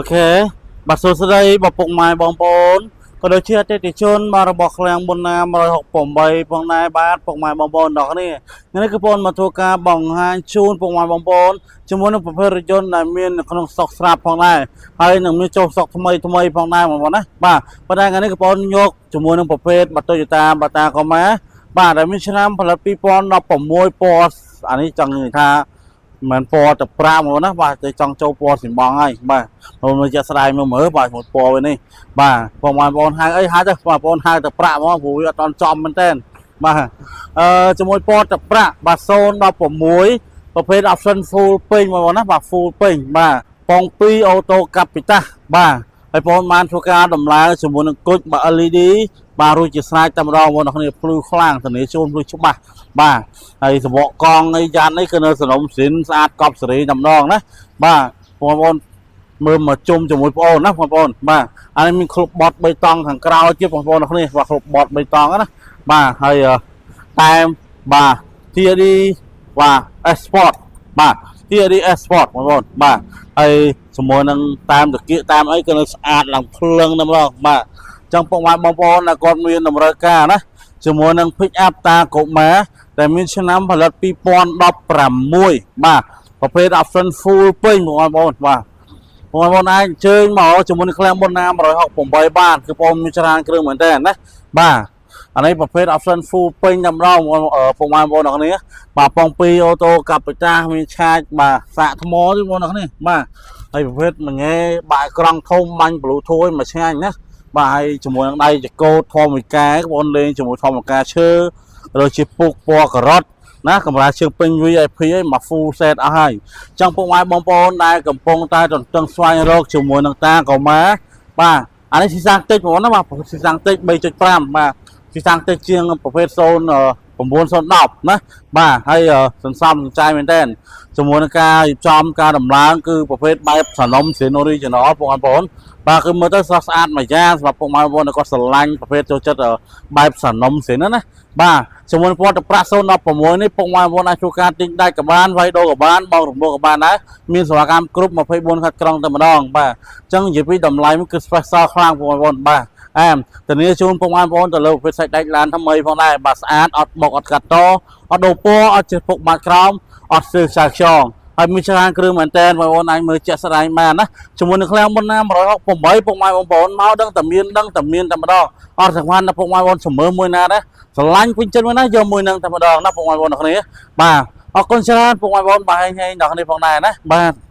OK បាទសួស្តីបងពុកម៉ែបងប្អូនក៏ដូចជាអតិថិជនបាទរបស់ឃ្លាំងប៊ុនណា168ផងដែរបាទពុកម៉ែបងប្អូនទាំងគ្នាថ្ងៃនេះគឺបងមកធ្វើការបង្ហាញជូនពុកម៉ែបងប្អូនជាមួយនឹងប្រភេទរថយន្តដែលមាននៅក្នុងស្តុកស្រាប់ផងដែរហើយនឹងមានចូលស្តុកថ្មីថ្មីផងដែរបងប្អូនណាបាទប៉ុន្តែថ្ងៃនេះគឺបងយកជាមួយនឹងប្រភេទបាទ Toyota បាទ Tacoma បាទដែលមានឆ្នាំផលិត2016ពណ៌អានេះចង់និយាយថាមិនពណ៌ទឹកប្រាក់មកណាបាទទៅចង់ចូលពណ៌សម្បងហើយបាទបងមើលជាក់ស្ដែងមើលមើលបាទមួយពណ៌វិញនេះបាទបងប្អូនហៅអីហៅទៅបងប្អូនហៅទឹកប្រាក់មកព្រោះវាអត់តន់ចំមែនតើបាទអឺជាមួយពណ៌ទឹកប្រាក់បាទ016ប្រភេទ option full ពេញបងប្អូនណាបាទ full ពេញបាទប៉ុង2 auto កាពីតាបាទហើយបងបានធ្វើការដំឡើងជាមួយនឹងគុជបាទ LED បាទរួចជាស្រេចតែម្ដងបងប្អូនគ្នាភ្លឺខ្លាំងធានាជូនភ្លឺច្បាស់បាទហើយសបកកង់អីយ៉ាន់នេះគឺនៅសនំស៊ីនស្អាតកប់សេរីតែម្ដងណាបាទបងប្អូនមើលមកជុំជាមួយបងប្អូនណាបងប្អូនបាទអានេះមានគ្រប់បត់3តង់ខាងក្រោយទៀតបងប្អូនគ្នាបាទគ្រប់បត់3តង់ណាបាទហើយតែមបាទ TRD បាទ S Sport បាទ TRD S Sport បងប្អូនបាទហើយជាមួយនឹងតាមតកៀកតាមអីក៏នៅស្អាតឡើងភ្លឹងតែម្ដងបាទចឹងពុកម៉ែបងប្អូនដែលគាត់មានតម្រូវការណាជាមួយនឹង pick up Tacoma ដែលមានឆ្នាំផលិត2016បាទប្រភេទ option full ពេញបងប្អូនបាទបងប្អូនអាចអញ្ជើញមកជាមួយនឹងឃ្លាំងបុនណា168បានគឺបងមានច្រើនគ្រឿងមែនតើណាបាទអានេះប្រភេទ option full ពេញតែម្ដងពុកម៉ែបងប្អូនអរគ្នាបាទប៉ុង2 auto កាប់បចាស់មានឆាចបាទសាកថ្មទេបងប្អូនអរគ្នាបាទហើយប្រភេទមួយញ៉េបាក់ក្រង់ធំបាញ់ Bluetooth មកឆ្ងាញ់ណាបាទហើយជាមួយនឹងដៃចកោតធម្មកាបងប្អូនលេងជាមួយធម្មកាឈើដូចជាពុកពណ៌ការ៉ុតណាកម្រាលជើងពេញ VIP ឯងមក full set អស់ហើយចង់ពុកម៉ែបងប្អូនដែលកំពុងតែទន្ទឹងស្វែងរកជាមួយនឹង Tacoma បាទអានេះស៊ីសាំងតិចបងប្អូនណាបាទស៊ីសាំងតិច3.5បាទស៊ីសាំងតិចជាងប្រភេទ0 9010ណាបាទហើយសន្សំសំចៃមែនតើជាមួយនឹងការរៀបចំការដំឡើងគឺប្រភេទបែបសនំសេន original បងប្អូនបាទគឺមើលទៅស្រស់ស្អាតមួយយ៉ាងសម្រាប់ពុកម៉ែបងប្អូនដែលគាត់ស្រឡាញ់ប្រភេទចូលចិត្តបែបសនំសេនណាបាទជាមួយពណ៌ទឹកប្រាក់016នេះពុកម៉ែបងប្អូនអាចធ្វើការទិញដាច់ក៏បានវាយដូរក៏បានបងរំលោះក៏បានដែរមានសេវាកម្មគ្រប់24ខេត្តក្រុងតែម្ដងបាទអញ្ចឹងនិយាយពីតម្លៃគឺ special ខ្លាំងបងប្អូនបាទអែមធានាជូនពុកម៉ែបងប្អូនទៅលើប្រភេទសាច់ដែកឡានថ្មីផងដែរបាទស្អាតអត់បុកអត់កាត់តអត់ដូរពណ៌អត់ជិះពុកបាត់ក្រោមអត់ស្ទើខ្សែខ្យងហើយមានច្រើនគ្រឿងមែនតើបងប្អូនអាចមើលជាក់ស្ដែងបានណាជាមួយនឹងឃ្លាំងមុនណា168ពុកម៉ែបងប្អូនមកដឹងតែមានដឹងតែមានតែម្ដងអត់សំខាន់ណាពុកម៉ែបងប្អូនជំរឿមួយណាដែរស្រឡាញ់ពេញចិត្តមួយណាយកមួយនឹងតែម្ដងណាពុកម៉ែបងប្អូនគ្នាបាទអរគុណច្រើនពុកម៉ែបងប្អូនបាទហេងហេងដល់គ្នាផងដែរណាបាទ។